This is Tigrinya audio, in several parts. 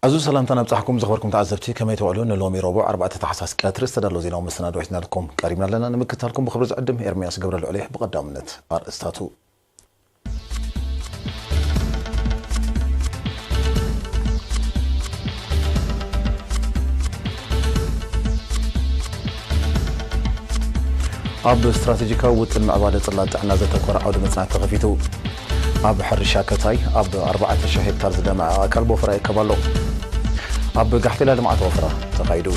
ኣዝዩ ሰላምታ ናብጻሕኩም ዘኽበርኩም ተዓዘብቲ፣ ከመይ ትውዕሉ? ንሎሚ ረቡዕ ኣርባዕተ ታሕሳስ ቀትሪ ዝተዳለወ ዜናዊ መሰናድኦ ሒዝናልኩም ቀሪብና ኣለና። ንምክትታልኩም ብኽብሪ ዝዕድም ኤርምያስ ገብረልዑል እየ። ብቐዳምነት ኣርእስታቱ። ኣብ ስትራቴጂካዊ ውጥን ምዕባለ ጽላት ጥዕና ዘተኮረ ዓውደ መጽናዕቲ ተኸፊቱ። ኣብ ሕርሻ ከታይ ኣብ ኣርባዕተ ሽሕ ሄክታር ዝለምዐ ኣእካል ቦፈራ ይእከብ ኣሎ። ኣብ ጋሕቴላ ልምዓት ወፈራ ተኻይዱ።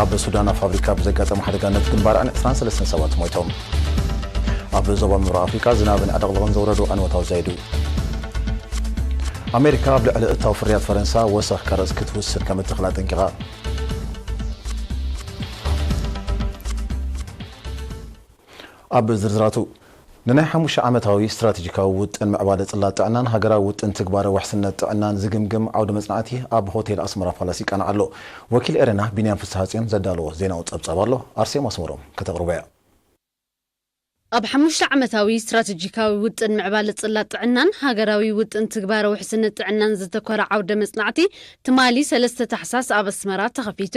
ኣብ ሱዳን ኣብ ፋብሪካ ብዘጋጠመ ሓደጋ ነቲ ግንባር ዕን ዕስራን ሰለስተን ሰባት ሞይቶም። ኣብ ዞባ ምብራቕ ኣፍሪካ ዝናብን ዕለቕለቕን ዘውረዱ ዕንወት ኣውዛይዱ። ኣሜሪካ ኣብ ልዕሊ እታው ፍርያት ፈረንሳ ወሰኽ ቀረጽ ክትውስድ ከም እትኽእል ኣጠንቂቓ። ኣብ ዝርዝራቱ፣ ንናይ ሓሙሽተ ዓመታዊ ስትራቴጂካዊ ውጥን ምዕባለ ጽላት ጥዕናን ሃገራዊ ውጥን ትግባረ ውሕስነት ጥዕናን ዝግምግም ዓውደ መጽናዕቲ ኣብ ሆቴል ኣስመራ ፓላስ ይቃናዕ ኣሎ። ወኪል ኤረና ቢንያም ፍስሃጽዮን ዘዳለዎ ዜናዊ ጸብጻብ ኣሎ። ኣርሴማ ኣስመሮም ከተቕርቦ እያ። ኣብ ሓሙሽተ ዓመታዊ ስትራቴጂካዊ ውጥን ምዕባለ ጽላት ጥዕናን ሃገራዊ ውጥን ትግባረ ውሕስነት ጥዕናን ዘተኮረ ዓውደ መጽናዕቲ ትማሊ ሰለስተ ታሕሳስ ኣብ ኣስመራ ተኸፊቱ።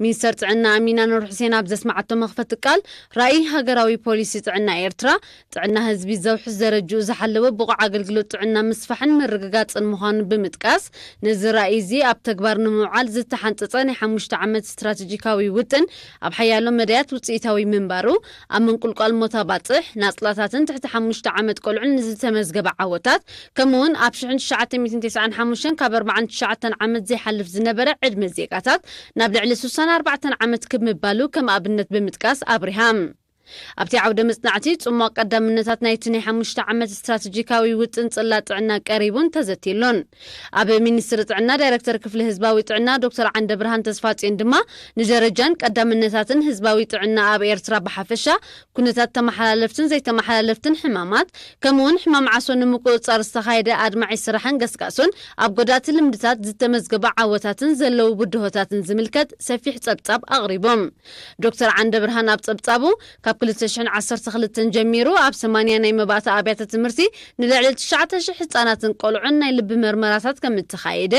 ሚኒስተር ጥዕና ኣሚና ኑር ሑሴን ኣብ ዘስመዓቶ መኽፈቲ ቃል፣ ራእይ ሃገራዊ ፖሊሲ ጥዕና ኤርትራ፣ ጥዕና ህዝቢ ዘውሕስ ደረጅኡ ዝሓለወ ብቑዕ ኣገልግሎት ጥዕና ምስፋሕን ምርግጋጽን ምዃኑ ብምጥቃስ፣ ነዚ ራእይ እዚ ኣብ ተግባር ንምውዓል ዝተሓንጸጸ ናይ ሓሙሽተ ዓመት ስትራቴጂካዊ ውጥን ኣብ ሓያሎ መዳያት ውጽኢታዊ ምንባሩ፣ ኣብ ምንቁልቋል ሞት ኣባጽሕ፣ ናጽላታትን ትሕቲ ሓሙሽተ ዓመት ቆልዑን ንዝተመዝገበ ዓወታት፣ ከምኡውን ኣብ ሽሕን ትሽዓተ ሚእትን ተስዓን ሓሙሽተን ካብ ኣርባዓን ትሽዓተን ዓመት ዘይሓልፍ ዝነበረ ዕድመ ዜጋታት ናብ ልዕሊ ስሳን ኣርባዕተን ዓመት ክብ ምባሉ ከም ኣብነት ብምጥቃስ ኣብሪሃ። ኣብቲ ዓውደ መጽናዕቲ፣ ጽሟቕ ቀዳምነታት ናይቲ ናይ ሓሙሽተ ዓመት ስትራቴጂካዊ ውጥን ጽላት ጥዕና ቀሪቡን ተዘትየሉን። ኣብ ሚኒስትሪ ጥዕና ዳይረክተር ክፍሊ ህዝባዊ ጥዕና ዶክተር ዓንደብርሃን ተስፋጽዮን ድማ፣ ንደረጃን ቀዳምነታትን ህዝባዊ ጥዕና ኣብ ኤርትራ ብሓፈሻ፣ ኩነታት ተመሓላለፍትን ዘይተመሓላለፍትን ሕማማት፣ ከምኡውን ሕማም ዓሶ ንምቁጽጻር ዝተኻየደ ኣድማዒ ስራሕን ገስጋሶን፣ ኣብ ጎዳእቲ ልምድታት ዝተመዝገበ ዓወታትን ዘለዉ ብድሆታትን ዝምልከት ሰፊሕ ጸብጻብ ኣቕሪቦም። ዶክተር ዓንደብርሃን ኣብ ጸብጻቡ፣ ካብ ክልተ ሽሕን ዓሰርተ ክልተን ጀሚሩ ኣብ ሰማንያ ናይ መባእታ ኣብያተ ትምህርቲ ንልዕሊ ትሽዓተ ሽሕ ህጻናትን ቆልዑን ናይ ልቢ መርመራታት ከም እተኻየደ፣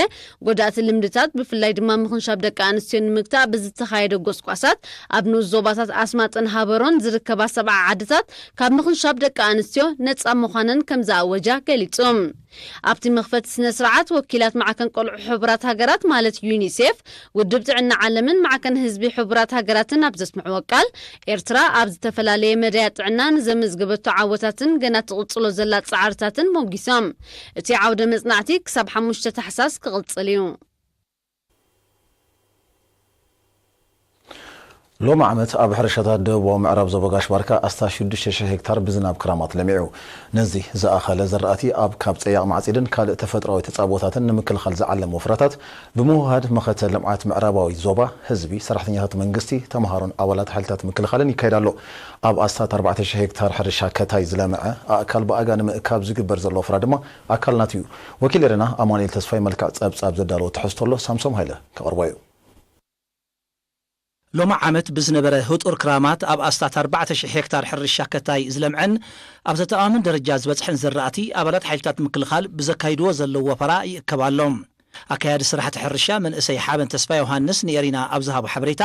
ጎዳእቲ ልምድታት ብፍላይ ድማ ምኽንሻብ ደቂ ኣንስትዮ ንምግታእ ብዝተኻየደ ጎስጓሳት ኣብ ንኡስ ዞባታት ኣስማጥን ሃበሮን ዝርከባ ሰብዓ ዓድታት ካብ ምኽንሻብ ደቂ ኣንስትዮ ነጻ ምዃነን ከም ዝኣወጃ ገሊጹ። ኣብቲ መኽፈቲ ስነ ስርዓት፣ ወኪላት ማዕከን ቆልዑ ሕቡራት ሃገራት ማለት ዩኒሴፍ፣ ውድብ ጥዕና ዓለምን ማዕከን ህዝቢ ሕቡራት ሃገራትን ኣብ ዘስምዕዎ ቃል፣ ኤርትራ ኣብ ዝተፈላለየ መዳያት ጥዕና ንዘመዝገበቶ ዓወታትን ገና ትቕጽሎ ዘላ ጻዕርታትን ሞጊሶም። እቲ ዓውደ መጽናዕቲ ክሳብ ሓሙሽተ ታሕሳስ ክቕጽል እዩ። ሎሚ ዓመት ኣብ ሕርሻታት ደቡባዊ ምዕራብ ዞባ ጋሽ ባርካ ኣስታት ሽዱሽተ ሽሕ ሄክታር ብዝናብ ክራማት ለሚዑ። ነዚ ዝኣኸለ ዘራእቲ ኣብ ካብ ጸያቕ ማዕጺድን ካልእ ተፈጥሮኣዊ ተጻብኦታትን ንምክልኻል ዝዓለመ ወፍራታት ብምውህሃድ መኸተ ልምዓት ምዕራባዊ ዞባ፣ ህዝቢ፣ ሰራሕተኛታት መንግስቲ፣ ተምሃሮን ኣባላት ሓይልታት ምክልኻልን ይካየድ ኣሎ። ኣብ ኣስታት ኣርባዕተ ሽሕ ሄክታር ሕርሻ ከታይ ዝለምዐ ኣእካል ብኣጋ ንምእካብ ዝግበር ዘሎ ወፍራ ድማ ኣካል ናቱ እዩ። ወኪል ኤረና ኣማኑኤል ተስፋይ መልክዕ ጸብጻብ ዘዳለዎ ትሕዝቶ ኣሎ፣ ሳምሶም ሃይለ ከቕርቦ እዩ። ሎሚ ዓመት ብዝነበረ ህጡር ክራማት ኣብ ኣስታት ኣርባዕተ ሽሕ ሄክታር ሕርሻ ከታይ ዝለምዐን ኣብ ዘተኣማምን ደረጃ ዝበጽሐን ዘራእቲ ኣባላት ሓይልታት ምክልኻል ብዘካይድዎ ዘለዉ ወፈራ ይእከብ ኣሎ። ኣካያዲ ስራሕቲ ሕርሻ መንእሰይ ሓበን ተስፋ ዮሃንስ ንኤሪና ኣብ ዝሃቦ ሓበሬታ፣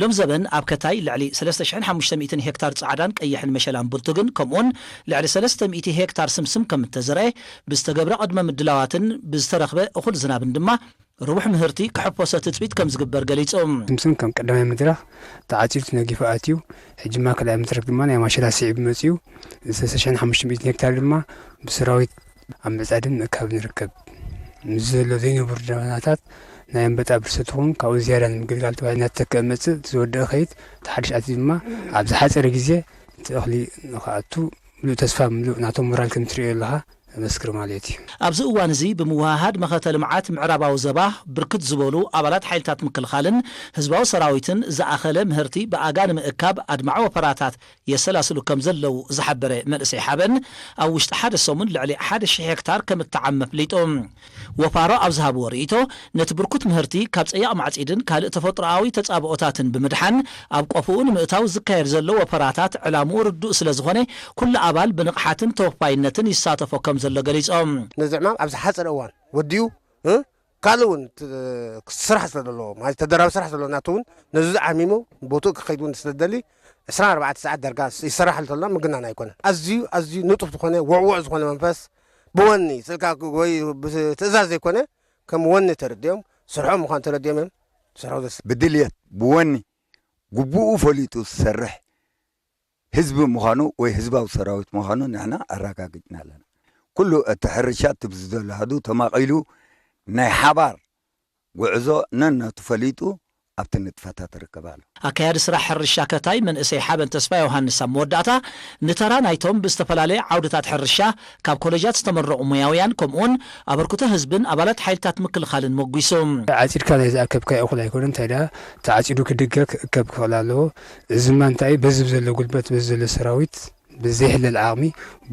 ሎም ዘበን ኣብ ከታይ ልዕሊ ሰለስተ ሽሕን ሓሙሽተ ሚእትን ሄክታር ጻዕዳን ቀይሕን መሸላን ብርቱግን ከምኡውን ልዕሊ ሰለስተ ሚእቲ ሄክታር ስምስም ከም እተዘርአ ብዝተገብረ ቅድመ ምድላዋትን ብዝተረኽበ እኹል ዝናብን ድማ ርቡሕ ምህርቲ ክሕፈሶ ትጽቢት ከም ዝግበር ገሊጹ። ስምስም ከም ቀዳማይ መድረኽ ተዓጺዱ ተነጊፉ ኣትዩ። ሕጂ ድማ ካልኣይ መድረኽ ድማ ናይ ማሸላ ስዒቡ መጺኡ። ሰለስተ ሽሕን ሓሙሽተ ሚእትን ሄክታር ድማ ብሰራዊት ኣብ ምዕጻድን ምእካብን ይርከብ። ምስ ዘሎ ዘይንቡር ደበናታት ናይ ኣንበጣ ብርሰት ይኹን ካብኡ ዝያዳ ንምግልጋል ተባሂሉ እናተተክአ መጽእ ዝወደአ ኸይድ ተሓድሽ ኣትዩ ድማ ኣብ ዝሓጸረ ግዜ እቲ እኽሊ ንኽኣቱ ምሉእ ተስፋ ምሉእ ናቶም ሞራል ከም ትርእዮ ኣለኻ። መስክር ማለት እዩ። ኣብዚ እዋን እዚ ብምውሃሃድ መኸተ ልምዓት ምዕራባዊ ዘባ ብርክት ዝበሉ ኣባላት ሓይልታት ምክልኻልን ህዝባዊ ሰራዊትን ዝኣኸለ ምህርቲ ብኣጋ ንምእካብ ኣድማዒ ወፈራታት የሰላስሉ ከም ዘለዉ ዝሓበረ መንእሰይ ሓበን፣ ኣብ ውሽጢ ሓደ ሰሙን ልዕሊ ሓደ ሽሕ ሄክታር ከም እተዓመ ኣፍሊጡ። ወፋሮ ኣብ ዝሃብዎ ርእይቶ፣ ነቲ ብርኩት ምህርቲ ካብ ጸያቕ ማዕጺድን ካልእ ተፈጥሮኣዊ ተጻብኦታትን ብምድሓን ኣብ ቆፎኡ ንምእታው ዝካየድ ዘሎ ወፈራታት ዕላምኡ ርዱእ ስለ ዝኾነ፣ ኩሉ ኣባል ብንቕሓትን ተወፋይነትን ይሳተፎ ከም ዘሎ ገሊጾም። ነዚ ዕማም ኣብ ዝሓጸረ እዋን ወዲኡ፣ እ፣ ካልእ እውን ት-፣ ስራሕ ስለ ዘለዎ፣ ማለት ተደራቢ ስራሕ ስለ ዘለዎ፣ ናቱ እውን ነዚ ዓሚሙ ቦትኡ ክኸይድ እውን ስለ ዝደሊ፣ ዕስራን ኣርባዕተ ሰዓት ዳርጋ ይሰራሓሉ ተሎ ምግናን ኣይኮነን። ኣዝዩ፣ ኣዝዩ ንጡፍ ዝኾነ፣ ውዕዉዕ ዝኾነ መንፈስ፣ ብወኒ ስልካ ወይ ብትእዛዝ ዘይኮነ፣ ከም ወኒ ተረዲኦም፣ ስርሖም ምዃኑ ተረዲኦም እዮም ዝሰርሑ ዘስ- ብድልየት፣ ብወኒ፣ ግቡኡ ፈሊጡ ዝሰርሕ ህዝቢ ምዃኑ ወይ ህዝባዊ ሰራዊት ምዃኑ ንሕና ኣረጋጊጽና ኣለና። ኩሉ እቲ ሕርሻ እቲ ብዝደሎ ኣሃዱ ተማቒሉ ናይ ሓባር ጉዕዞ ነነቱ ፈሊጡ ኣብቲ ንጥፈታት ይርከብ ኣሎ። ኣካያዲ ስራሕ ሕርሻ ከታይ መንእሰይ ሓበን ተስፋ ዮሃንስ ኣብ መወዳእታ ንተራ ናይቶም ብዝተፈላለየ ዓውድታት ሕርሻ ካብ ኮሌጃት ዝተመረቑ ሞያውያን ከምኡውን ኣበርክቶ ህዝብን ኣባላት ሓይልታት ምክልኻልን ሞጒሱ። ዓጺድካ ናይ ዝኣከብካዮ እኹል ኣይኮነን፣ እንታይ ደኣ ተዓጺዱ ክድገ ክእከብ ክኽእል ኣለዎ። እዚ ድማ እንታይ በዚ ዘሎ ጉልበት በዚ ዘሎ ሰራዊት ብዘይሕለል ዓቕሚ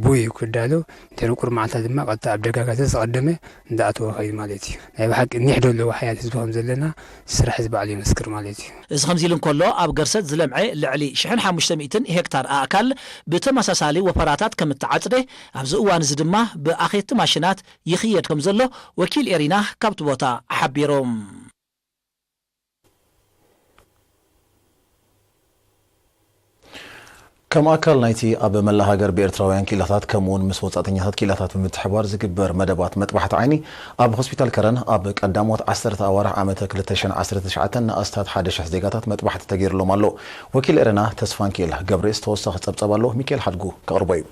ብኡ እዩ ክዳሎ። ድሕሪ ቁሩብ መዓልታት ድማ ቀጥታ ኣብ ደጋጋተ ዝቐደመ እንዳኣተወ ኸይዱ ማለት እዩ። ናይ ብሓቂ ኒሕ ዶ ኣለዎ ሓያል ህዝቢ ከም ዘለና ስራሕ እዚ ባዕሉ ይመስክር ማለት እዩ። እዚ ከምዚ ኢሉ እንከሎ ኣብ ገርሰት ዝለምዐ ልዕሊ ሽሕን ሓሙሽተ ሚእትን ሄክታር ኣእካል ብተመሳሳሊ ወፈራታት ከም እተዓጽደ ኣብዚ እዋን እዚ ድማ ብኣኼቲ ማሽናት ይኽየድ ከም ዘሎ ወኪል ኤሪና ካብቲ ቦታ ሓቢሩ። ከም ኣካል ናይቲ ኣብ መላእ ሃገር ብኤርትራውያን ክኢላታት ከምኡውን ምስ ወጻእተኛታት ክኢላታት ብምትሕብባር ዝግበር መደባት መጥባሕቲ ዓይኒ ኣብ ሆስፒታል ከረን ኣብ ቀዳሞት ዓሰርተ ኣዋርሕ ዓመተ ክልተ ሽሕን ዓሰርተ ትሽዓተን ንኣስታት ሓደ ሽሕ ዜጋታት መጥባሕቲ ተገይርሎም ኣሎ። ወኪል ኤረና ተስፋንኪኤል ገብርኤስ ተወሳኺ ጸብጸብ ኣሎ። ሚካኤል ሓድጉ ከቕርቦ እዩ።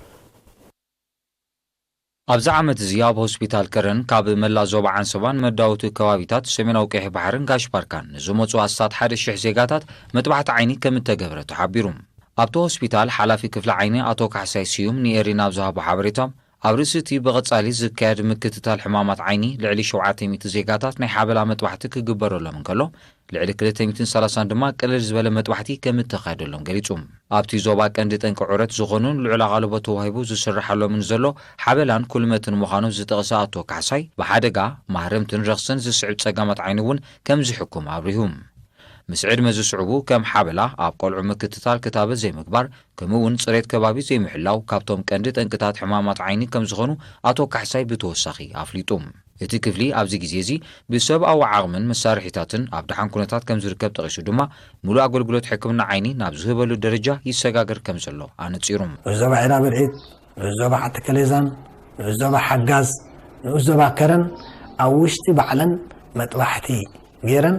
ኣብዚ ዓመት እዚ ኣብ ሆስፒታል ከረን ካብ መላእ ዞባ ዓንሰባን መዳውቲ ከባቢታት ሰሜናዊ ቀይሕ ባሕርን ጋሽ ባርካን ንዝመጹ ኣስታት ሓደ ሽሕ ዜጋታት መጥባሕቲ ዓይኒ ከም እተገብረ ተሓቢሩ። ኣብቲ ሆስፒታል ሓላፊ ክፍሊ ዓይኒ ኣቶ ካሕሳይ ስዩም ንኤሪና ኣብ ዝሃቦ ሓበሬታ፣ ኣብ ርእሲ እቲ ብቐጻሊ ዝካየድ ምክትታል ሕማማት ዓይኒ ልዕሊ ሸውዓተ ሚእቲ ዜጋታት ናይ ሓበላ መጥባሕቲ ክግበረሎም እንከሎ፣ ልዕሊ ክልተ ሚእትን ሰላሳን ድማ ቅልል ዝበለ መጥባሕቲ ከም እተኻየደሎም ገሊጹ። ኣብቲ ዞባ ቀንዲ ጠንቂ ዑረት ዝኾኑን ልዑል ኣቓልቦ ተዋሂቡ ዝስርሓሎምን ዘሎ ሓበላን ኩልመትን ምዃኑ ዝጠቕሰ ኣቶ ካሕሳይ፣ ብሓደጋ፣ ማህረምትን ረኽስን ዝስዕብ ጸገማት ዓይኒ እውን ከም ዝሕኩም ኣብሪሁ። ምስ ዕድመ ዝስዕቡ ከም ሓበላ፣ ኣብ ቆልዑ ምክትታል ክታበት ዘይምግባር፣ ከምኡ እውን ጽሬት ከባቢ ዘይምሕላው ካብቶም ቀንዲ ጠንቅታት ሕማማት ዓይኒ ከም ዝኾኑ ኣቶ ካሕሳይ ብተወሳኺ ኣፍሊጡ። እቲ ክፍሊ ኣብዚ ግዜ እዚ ብሰብኣዊ ዓቕምን መሳርሒታትን ኣብ ደሓን ኩነታት ከም ዝርከብ ጠቒሱ ድማ፣ ምሉእ ኣገልግሎት ሕክምና ዓይኒ ናብ ዝህበሉ ደረጃ ይሰጋገር ከም ዘሎ ኣነጺሩ። ንኡስ ዞባ ዒራ ብርዒት፣ ንኡስ ዞባ ዓዲ ከሌዛን፣ ንኡስ ዞባ ሓጋዝ፣ ንኡስ ዞባ ከረን ኣብ ውሽጢ ባዕለን መጥባሕቲ ገይረን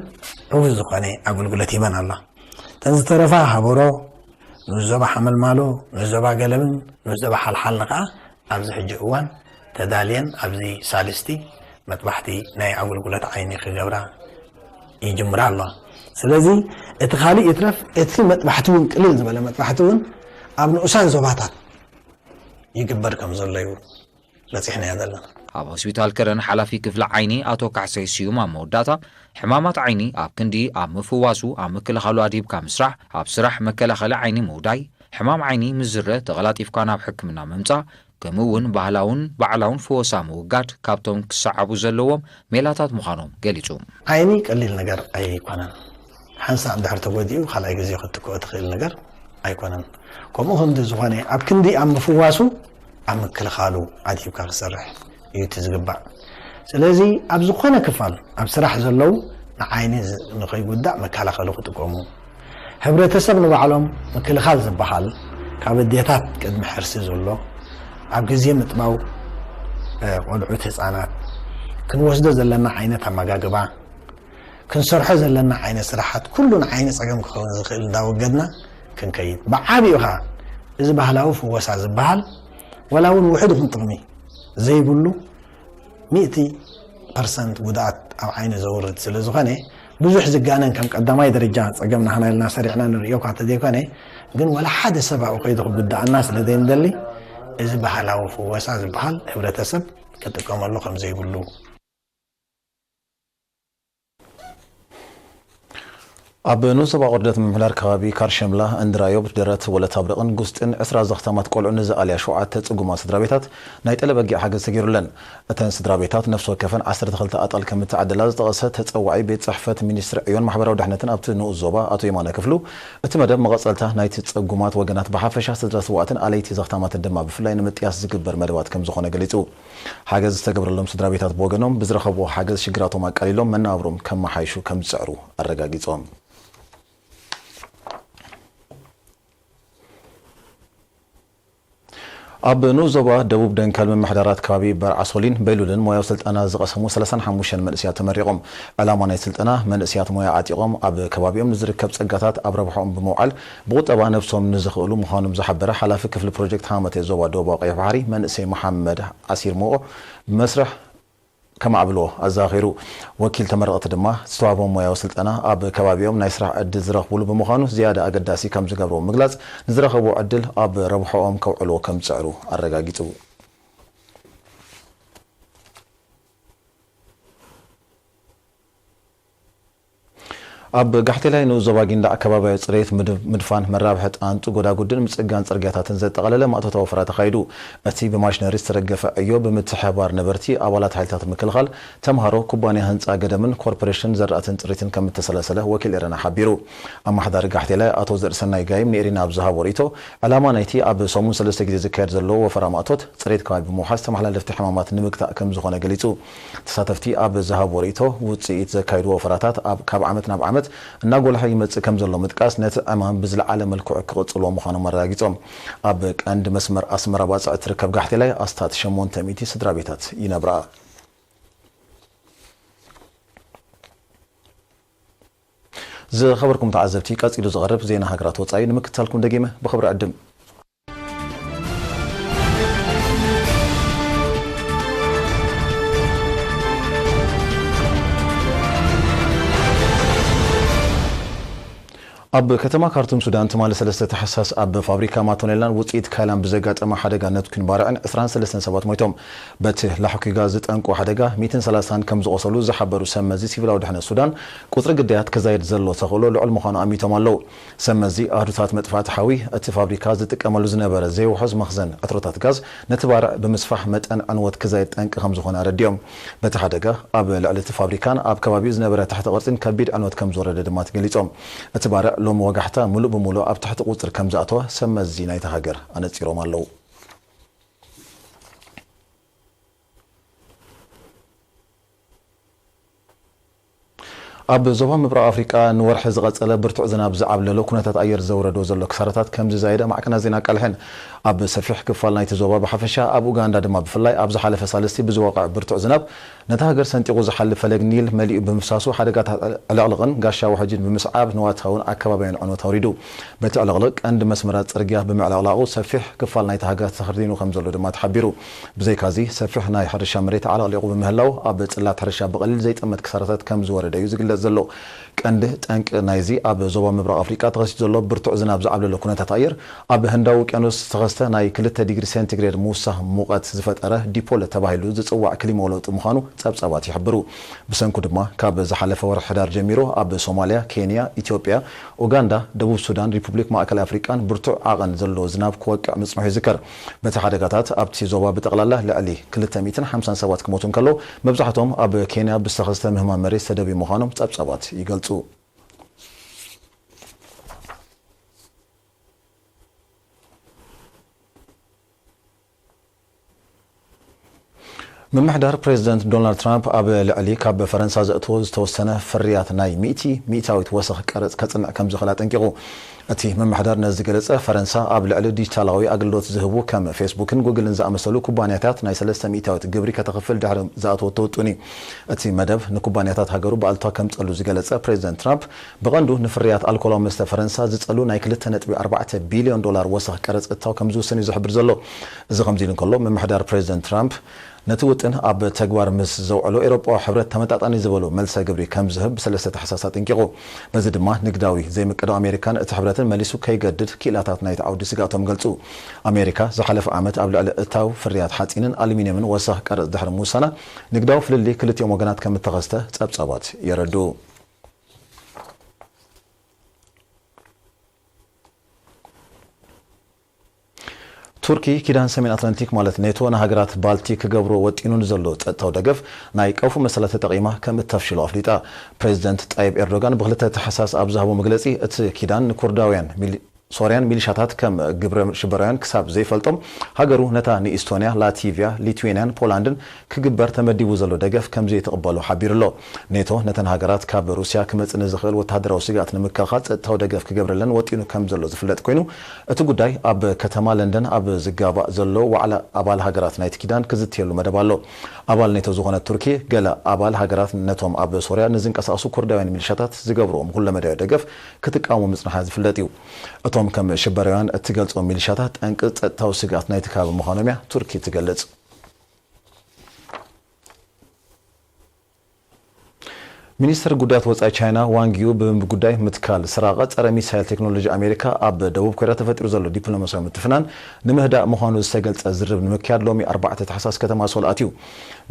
ዕዉት ዝኾነ ኣገልግሎት ሂበን ኣላ። እተን ዝተረፋ ሃበሮ፣ ንኡስ ዞባ ሓመልማሎ፣ ንኡስ ዞባ ገለብን ንኡስ ዞባ ሓልሓልን ኸዓ ኣብዚ ሕጂ እዋን ተዳልየን ኣብዚ ሳልስቲ መጥባሕቲ ናይ ኣገልግሎት ዓይኒ ክገብራ ይጅምራ ኣለዋ። ስለዚ እቲ ካልእ ይትረፍ፣ እቲ መጥባሕቲ እውን ቅልል ዝበለ መጥባሕቲ እውን ኣብ ንኡሳን ዞባታት ይግበር ከም ዘሎ እዩ በጺሕናዮ ዘለና። ኣብ ሆስፒታል ከረን ሓላፊ ክፍሊ ዓይኒ ኣቶ ካሕሳይ ስዩም ኣብ መወዳእታ፣ ሕማማት ዓይኒ ኣብ ክንዲ ኣብ ምፍዋሱ ኣብ ምክልኻሉ ኣድሂብካ ምስራሕ፣ ኣብ ስራሕ መከላኸሊ ዓይኒ ምውዳይ፣ ሕማም ዓይኒ ምስ ዝረ ተቐላጢፍካ ናብ ሕክምና ምምጻእ፣ ከምኡ እውን ባህላውን ባዕላውን ፈወሳ ምውጋድ ካብቶም ክሰዓቡ ዘለዎም ሜላታት ምዃኖም ገሊጹ። ዓይኒ ቀሊል ነገር ኣይኮነን። ሓንሳእ እንድሕር ተጎዲኡ ካልኣይ ግዜ ክትትክኦ ትኽእል ነገር ኣይኮነን። ከምኡ ክንዲ ዝኾነ ኣብ ክንዲ ኣብ ምፍዋሱ ኣብ ምክልኻሉ ኣድሂብካ ክሰርሕ እዩ እቲ ዝግባእ። ስለዚ ኣብ ዝኾነ ክፋል ኣብ ስራሕ ዘለዉ ንዓይኒ ዝ-፣ ንኸይጉዳእ መከላኸሊ ክጥቀሙ፣ ሕብረተሰብ ንባዕሎም ምክልኻል ዝበሃል ካብ ኣዴታት ቅድሚ ሕርሲ ዘሎ ኣብ ግዜ ምጥባው፣ እ፣ ቆልዑት ህፃናት ክንወስዶ ዘለና ዓይነት ኣመጋግባ፣ ክንሰርሖ ዘለና ዓይነት ስራሓት ኩሉ ንዓይኒ ፀገም ክኸውን ዝኽእል እንዳወገድና ክንከይድ። ብዓቢኡ ኸዓ እዚ ባህላዊ ፍወሳ ዝበሃል ዋላ እውን ውሑድ ይኹን ጥቕሚ ዘይብሉ ሚእቲ ፐርሰንት ጉድኣት ኣብ ዓይኒ ዘውርድ ስለ ዝኾነ ብዙሕ ዝጋነን ከም ቀዳማይ ደረጃ ፀገም ናህና ኢልና ሰሪዕና ንርእዮ እኳ እንተዘይኮነ ግን ዋላ ሓደ ሰብ ኣብኡ ከይዱ ክጉድኣና ስለ ዘይንደሊ እዚ ባህላዊ ፍወሳ ዝበሃል ሕብረተሰብ ክጥቀመሉ ከም ዘይብሉ። ኣብ ንኡስ ዞባ ቁርደት ምምሕዳር ከባቢ ካርሸምላ፣ እንድራዮብ፣ ደረት፣ ወለታብረቕን ጉስጥን ዕስራ ዘኽታማት ቆልዑ ንዝኣልያ ሸውዓተ ጽጉማት ስድራ ቤታት ናይ ጠለብ በጊዕ ሓገዝ ተገይሩለን። እተን ስድራ ቤታት ነፍሲ ወከፈን ዓሰርተ ክልተ ኣጣል ከም እተዓደላ ዝጠቐሰ ተጸዋዒ ቤት ጽሕፈት ሚኒስትሪ ዕዮን ማሕበራዊ ድሕነትን ኣብቲ ንኡስ ዞባ ኣቶ የማነ ክፍሉ፣ እቲ መደብ መቐጸልታ ናይቲ ጸጉማት ወገናት ብሓፈሻ ስድራ ስውኣትን ኣለይቲ ዘኽታማትን ድማ ብፍላይ ንምጥያስ ዝግበር መደባት ከም ዝኾነ ገሊጹ። ሓገዝ ዝተገብረሎም ስድራ ቤታት ብወገኖም ብዝረኸብዎ ሓገዝ ሽግራቶም ኣቃሊሎም መነባብሮም ከመሓይሹ ከም ዝጽዕሩ ኣረጋጊጾም። ኣብ ንኡስ ዞባ ደቡብ ደንከል ምምሕዳራት ከባቢ በርዓሶሊን በይሉልን ሞያዊ ስልጠና ዝቐሰሙ ሰላሳን ሓሙሽተን መንእሰያት ተመሪቖም። ዕላማ ናይ ስልጠና መንእሰያት ሞያ ዓጢቖም ኣብ ከባቢኦም ንዝርከብ ጸጋታት ኣብ ረብሓኦም ብምውዓል ብቁጠባ ነብሶም ንዝኽእሉ ምዃኖም ዝሓበረ ሓላፊ ክፍሊ ፕሮጀክት ሃመተ ዞባ ደቡባዊ ቀይሕ ባሕሪ መንእሰይ መሓመድ ዓሲር ሞቆ ብመስርሕ ከማዕብልዎ ኣዘኻኺሩ። ወኪል ተመረቕቲ ድማ ዝተዋህቦም ሞያዊ ስልጠና ኣብ ከባቢኦም ናይ ስራሕ ዕድል ዝረኽብሉ ብምዃኑ ዝያዳ ኣገዳሲ ከም ዝገብሮ ምግላጽ፣ ንዝረኸብዎ ዕድል ኣብ ረብሓኦም ከውዕልዎ ከም ዝጽዕሩ ኣረጋጊጹ። ኣብ ጋሕቴላይ ንኡስ ዞባ ጊንዳዕ ከባቢያዊ ጽሬት፣ ምድ-፣ ምድፋን መራብሒ ጣንጡ ጎዳጉድን ምጽጋን ጽርግያታትን ዘጠቓለለ ማእቶታዊ ወፈራ ተኻይዱ። እቲ ብማሽነሪ ዝተደገፈ ዕዮ ብምትሕብባር ነበርቲ፣ ኣባላት ሓይልታት ምክልኻል፣ ተምሃሮ፣ ኩባንያ ህንጻ ገደምን ኮርፖሬሽን ዘራእትን ጽሬትን ከም እተሰለሰለ ወኪል ኤረና ሓቢሩ። ኣመሓዳሪ ጋሕቴላይ ኣቶ ዘርእሰናይ ጋይም ንኤሪና ኣብ ዝሃቦ ርእይቶ፣ ዕላማ ናይቲ ኣብ ሰሙን ሰለስተ ግዜ ዝካየድ ዘሎ ወፈራ ማእቶት፣ ጽሬት ከባቢ ብምውሓስ ተመሓላለፍቲ ሕማማት ንምግታእ ከም ዝኾነ ገሊጹ። ተሳተፍቲ ኣብ ዝሃብዎ ርእይቶ፣ ውጽኢት ዘካየድዎ ወፈራታት ኣብ፣ ካብ ዓመት ናብ ዓመት እናጎልሐ ይመጽእ ከም ዘሎ ምጥቃስ፣ ነቲ ዕማም ብዝለዓለ መልክዑ ክቕጽልዎ ምዃኖም ኣረጋጊጾም። ኣብ ቀንዲ መስመር ኣስመራ ባጽዕ እትርከብ ጋሕቴላይ ኣስታት ሸሞንተ ሚእቲ ስድራ ቤታት ይነብራ። ዝኸበርኩም ተዓዘብቲ፣ ቀጺሉ ዝቐርብ ዜና ሃገራት ወጻኢ ንምክትታልኩም ደጊመ ብኽብሪ ዕድም። ኣብ ከተማ ካርቱም ሱዳን፣ ትማሊ ሰለስተ ታሕሳስ፣ ኣብ ፋብሪካ ማቶኔላን ውጽኢት ካይላን ብዘጋጠመ ሓደጋ ነትኲን ባርዕን ዕስራን ሰለስተን ሰባት ሞይቶም። በቲ ላሕኲ ጋዝ ዝጠንቆ ሓደጋ ሚእትን ሰላሳን ከም ዝቖሰሉ ዝሓበሩ ሰብ መዚ ሲቪላዊ ድሕነት ሱዳን፣ ቁጽሪ ግዳያት ክዛይድ ዘሎ ተኽእሎ ልዑል ምዃኑ ኣሚቶም ኣለዉ። ሰብ መዚ ኣሃዱታት መጥፋእቲ ሓዊ፣ እቲ ፋብሪካ ዝጥቀመሉ ዝነበረ ዘይውሑስ መኽዘን ዕትሮታት ጋዝ፣ ነቲ ባርዕ ብምስፋሕ መጠን ዕንወት ክዛይድ ጠንቂ ከም ዝኾነ ኣረዲኦም። በቲ ሓደጋ፣ ኣብ ልዕሊ እቲ ፋብሪካን ኣብ ከባቢኡ ዝነበረ ትሕቲ ቅርጺን ከቢድ ዕንወት ከም ዝወረደ ድማ ገሊጾም። እቲ ባርዕ ሎሚ ወጋሕታ ምሉእ ብምሉእ ኣብ ትሕቲ ቁጽሪ ከም ዝኣተወ ሰብ መዚ ናይታ ሃገር ኣነጺሮም ኣለዉ። ኣብ ዞባ ምብራቕ ኣፍሪቃ ንወርሒ ዝቐጸለ ብርቱዕ ዝናብ ዝዓብለሎ ኩነታት ኣየር ዘውረዶ ዘሎ ክሳራታት ከም ዝዛየደ ማዕከናት ዜና ኣቃልሐን። ኣብ ሰፊሕ ክፋል ናይቲ ዞባ ብሓፈሻ፣ ኣብ ኡጋንዳ ድማ ብፍላይ፣ ኣብ ዝሓለፈ ሳልስቲ ብዝወቕዐ ብርቱዕ ዝናብ፣ ነታ ሃገር ሰንጢቑ ዝሓልፍ ፈለግ ኒል መሊኡ ብምፍሳሱ፣ ሓደጋታት ዕልቕልቕን ጋሻ ውሕጅን ብምስዓብ፣ ንዋታውን ኣከባብያውን ዕንወት ኣውሪዱ። በቲ ዕልቕልቕ፣ ቀንዲ መስመራት ጽርግያ ብምዕልቕላቑ፣ ሰፊሕ ክፋል ናይቲ ሃገር ተኸርዲኑ ከም ዘሎ ድማ ተሓቢሩ። ብዘይካዚ፣ ሰፊሕ ናይ ሕርሻ መሬት ኣዕለቕሊቑ ብምህላው፣ ኣብ ጽላት ሕርሻ ብቐሊል ዘይጠመት ክሳራታት ከም ዝወረደ እዩ ዝግለጽ ዘሎ። ቀንዲ ጠንቂ ናይዚ ኣብ ዞባ ምብራቕ ኣፍሪቃ ተኸሲቱ ዘሎ ብርቱዕ ዝናብ ዝዓብለሎ ኩነታት ኣየር፣ ኣብ ህንዳዊ ውቅያኖስ ዝተኸስተ ናይ ክልተ ዲግሪ ሴንቲግሬድ ምውሳኽ ሙቐት ዝፈጠረ ዲፖል ተባሂሉ ዝጽዋዕ ክሊማዊ ለውጢ ምዃኑ ጸብጻባት ይሕብሩ። ብሰንኩ ድማ፣ ካብ ዝሓለፈ ወርሒ ሕዳር ጀሚሩ ኣብ ሶማልያ፣ ኬንያ፣ ኢትዮጵያ፣ ኡጋንዳ፣ ደቡብ ሱዳን፣ ሪፑብሊክ ማእከላይ ኣፍሪቃን ብርቱዕ ዓቐን ዘለዎ ዝናብ ክወቅዕ ምጽንሑ ይዝከር። በቲ ሓደጋታት፣ ኣብቲ ዞባ ብጠቕላላ ልዕሊ ክልተ ሚእትን ሓምሳን ሰባት ክሞቱ እንከለዉ፣ መብዛሕትኦም ኣብ ኬንያ ብዝተኸስተ ምህማም መሬት ዝተደብዩ ምዃኖም ጸብጻባት ይገልጹ። ምምሕዳር ፕሬዚደንት ዶናልድ ትራምፕ ኣብ ልዕሊ ካብ ፈረንሳ ዘእትዎ ዝተወሰነ ፍርያት ናይ ሚእቲ ሚእታዊት ወሰኽ ቀረጽ ከጽንዕ ከም ዝኽእል ኣጠንቂቑ። እቲ ምምሕዳር ነዚ ዝገለጸ፣ ፈረንሳ ኣብ ልዕሊ ዲጂታላዊ ኣገልግሎት ዝህቡ ከም ፌስቡክን ጉግልን ዝኣመሰሉ ኩባንያታት ናይ ሰለስተ ሚእታዊት ግብሪ ከተኽፍል ድሕሪ ዝኣትወቶ ውጥን እዩ። እቲ መደብ ንኩባንያታት ሃገሩ ብኣሉታ ከምጸሉ ዝገለጸ ፕሬዚደንት ትራምፕ፣ ብቐንዱ ንፍርያት ኣልኮላዊ መስተ ፈረንሳ ዝጸሉ ናይ ክልተ ነጥቢ ኣርባዕተ ቢልዮን ዶላር ወሰኽ ቀረጽ እታው ከም ዝውሰን እዩ ዝሕብር ዘሎ። እዚ ከምዚ ኢሉ እንከሎ፣ ምምሕዳር ፕሬዚደንት ትራምፕ ነቲ ውጥን ኣብ ተግባር ምስ ዘውዕሎ፣ ኤውሮጳዊ ሕብረት ተመጣጣኒ ዝበሎ መልሰ ግብሪ ከም ዝህብ ብሰለስተ ታሕሳስ ኣጠንቂቑ። በዚ ድማ ንግዳዊ ዘይምቅዳው ኣሜሪካን እቲ ሕብረትን መሊሱ ከይገድድ ክኢላታት ናይቲ ዓውዲ ስግኣቶም ገልጹ። ኣሜሪካ ዝሓለፈ ዓመት ኣብ ልዕሊ እታው ፍርያት ሓጺንን ኣሉሚንየምን ወሰኽ ቀረጽ ድሕሪ ምውሳና፣ ንግዳዊ ፍልልይ ክልቲኦም ወገናት ከም እተኸስተ ጸብጻባት የረድኡ። ቱርኪ፣ ኪዳን ሰሜን ኣትላንቲክ ማለት ኔቶ ንሃገራት ባልቲክ ክገብሮ ወጢኑ ንዘሎ ጸጥታዊ ደገፍ ናይ ቀውፊ መሰላት ተጠቒማ ከም እተፍሽሎ ኣፍሊጣ። ፕሬዚደንት ጣይብ ኤርዶጋን ብክልተ ታሕሳስ ኣብ ዝሃቦ መግለጺ፣ እቲ ኪዳን ንኩርዳውያን ሚሊ-፣ ሶርያን ሚሊሻታት ከም ግብረ ሽበራውያን ክሳብ ዘይፈልጦም፣ ሃገሩ ነታ ንኢስቶንያ፣ ላቲቪያ፣ ሊትዌንያን ፖላንድን ክግበር ተመዲቡ ዘሎ ደገፍ ከም ዘይትቕበሎ ሓቢሩ ኣሎ። ኔቶ ነተን ሃገራት ካብ ሩስያ ክመጽእ ንዝኽእል ወተሃደራዊ ስግኣት ንምክልኻል ጸጥታዊ ደገፍ ክገብረለን ወጢኑ ከም ዘሎ ዝፍለጥ ኮይኑ፣ እቲ ጉዳይ ኣብ ከተማ ለንደን ኣብ ዝጋባእ ዘሎ ዋዕላ ኣባል ሃገራት ናይቲ ኪዳን ክዝትየሉ መደብ ኣሎ። ኣባል ኔቶ ዝኾነት ቱርኪ፣ ገለ ኣባል ሃገራት ነቶም ኣብ ሶርያ ንዝንቀሳቐሱ ኩርዳውያን ሚሊሻታት ዝገብርዎም ኩለመዳያዊ ደገፍ ክትቃወሙ ምጽንሓ ዝፍለጥ እዩ። እቶም ከም ሽበራውያን እትገልጾም ሚሊሻታት ጠንቂ ጸጥታዊ ስግኣት ናይቲ ከባቢ ምዃኖም እያ ቱርኪ ትገልጽ። ሚኒስትር ጉዳያት ወጻኢ ቻይና ዋንግ ዩ ብጉዳይ ምትካል ስራቐ ጸረ ሚሳይል ቴክኖሎጂ ኣሜሪካ ኣብ ደቡብ ኮርያ ተፈጢሩ ዘሎ ዲፕሎማሲያዊ ምትፍናን ንምህዳእ ምዃኑ ዝተገልጸ ዝርርብ ንምክያድ ሎሚ ኣርባዕተ ታሕሳስ ከተማ ሶል ኣትዩ።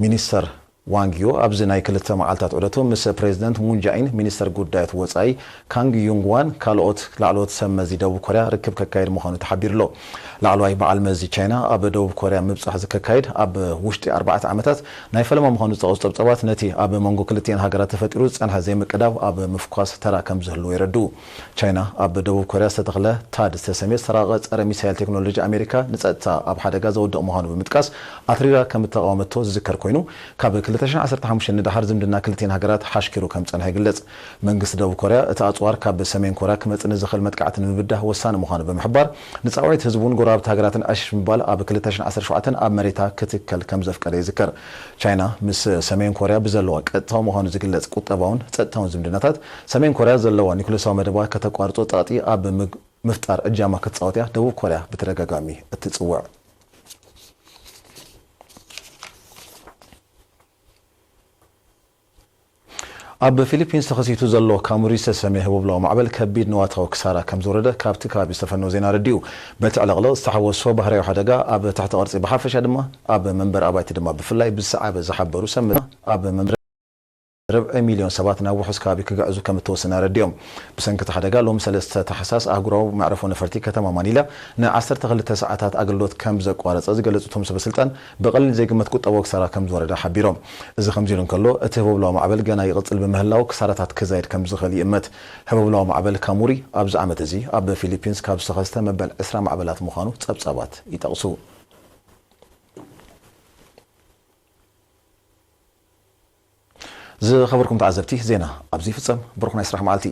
ሚኒስተር ዋንግ ዩ ኣብዚ ናይ ክልተ መዓልታት ዑደቱ ምስ ፕሬዚደንት ሙን ጃኢን፣ ሚኒስተር ጉዳያት ወጻኢ ካንግ ዩንግ ዋን ካልኦት ላዕለዎት ሰብ መዚ ደቡብ ኮርያ ርክብ ከካይድ ምዃኑ ተሓቢሩ ኣሎ። ላዕለዋይ በዓል መዚ ቻይና ኣብ ደቡብ ኮርያ ምብጻሕ ዝከካይድ ኣብ ውሽጢ ኣርባዕተ ዓመታት ናይ ፈለማ ምዃኑ ዝጠቐሱ ጸብጻባት፣ ነቲ ኣብ መንጎ ክልቲኤን ሃገራት ተፈጢሩ ዝጸንሐ ዘይምቅዳው ኣብ ምፍኳስ ተራ ከም ዝህልዎ የረድኡ። ቻይና ኣብ ደቡብ ኮርያ ዝተተኽለ ታድ ዝተሰምየ ዝተራቐ ጸረ ሚሳይል ቴክኖሎጂ ኣሜሪካ ንጸጥታ ኣብ ሓደጋ ዘውድቕ ምዃኑ ብምጥቃስ፣ ኣትሪራ ከም እተቓወመቶ ዝዝከር ኮይኑ፣ ካብ ክልተ ሽሕን ዓሰርተ ሓሙሽተን ንደሓር ዝምድና ክልቲኤን ሃገራት ሓሽኪሩ ከም ዝጸንሐ ይግለጽ። መንግስቲ ደቡብ ኮርያ፣ እቲ ኣጽዋር ካብ ሰሜን ኮርያ ክመጽእ ንዝኽእል መጥቃዕቲ ንምብዳህ ወሳኒ ምዃኑ ብምሕባር፣ ንጻውዒት ህዝቡን ጎረባብቲ ሃገራትን ዕሽሽ ምባል ኣብ ክልተ ሽሕን ዓሰርተ ሸውዓተን ኣብ መሬታ ክትከል ከም ዘፍቀደ ይዝከር። ቻይና ምስ ሰሜን ኮርያ ብዘለዋ ቀጥታዊ ምዃኑ ዝግለጽ ቁጠባውን ጸጥታውን ዝምድናታት፣ ሰሜን ኮርያ ዘለዋ ኒኩሌሳዊ መደባ ከተቋርጾ ጸቕጢ ኣብ ምግ-፣ ምፍጣር እጃማ ክትጻወት እያ ደቡብ ኮርያ ብተደጋጋሚ እትጽውዕ። ኣብ ፊሊፒንስ ተኸሲቱ ዘሎ ካሙሪ ዝተሰምየ ህቦብላዊ ማዕበል ከቢድ ንዋታዊ ክሳራ ከም ዝወረደ ካብቲ ከባቢ ዝተፈነወ ዜና ኣረዲኡ። በቲ ዕልቕልቕ ዝተሓወሶ ባህርያዊ ሓደጋ ኣብ ትሕቲ ቅርጺ ብሓፈሻ ድማ ኣብ መንበሪ ኣባይቲ ድማ ብፍላይ ብዝሰዓበ ዝሓበሩ ሰብ መ-፣ ኣብ መንበሪ ርብዒ ሚልዮን ሰባት ናብ ውሑስ ከባቢ ክግዕዙ ከም እተወሰነ ኣረዲኦም። ብሰንኪ እቲ ሓደጋ ሎሚ ሰለስተ ታሕሳስ ኣህጉራዊ መዕረፎ ነፈርቲ ከተማ ማኒላ ንዓሰርተ ክልተ ሰዓታት ኣገልግሎት ከም ዘቋረጸ ዝገለጹ እቶም ሰበስልጣን፣ ብቐሊል ዘይግመት ቁጠባዊ ክሳራ ከም ዝወረደ ሓቢሮም። እዚ ከምዚ ኢሉ እንከሎ፣ እቲ ህቦብላዊ ማዕበል ገና ይቕጽል ብምህላው ክሳራታት ክዛይድ ከም ዝኽእል ይእመት። ህቦብላዊ ማዕበል ካሙሪ ኣብዚ ዓመት እዚ ኣብ ፊሊፒንስ ካብ ዝተኸስተ መበል ዕስራ ማዕበላት ምዃኑ ጸብጻባት ይጠቕሱ። ዝኸበርኩም ተዓዘብቲ፣ ዜና ኣብዚ ይፍጸም። ብሩኽ ናይ ስራሕ መዓልቲ።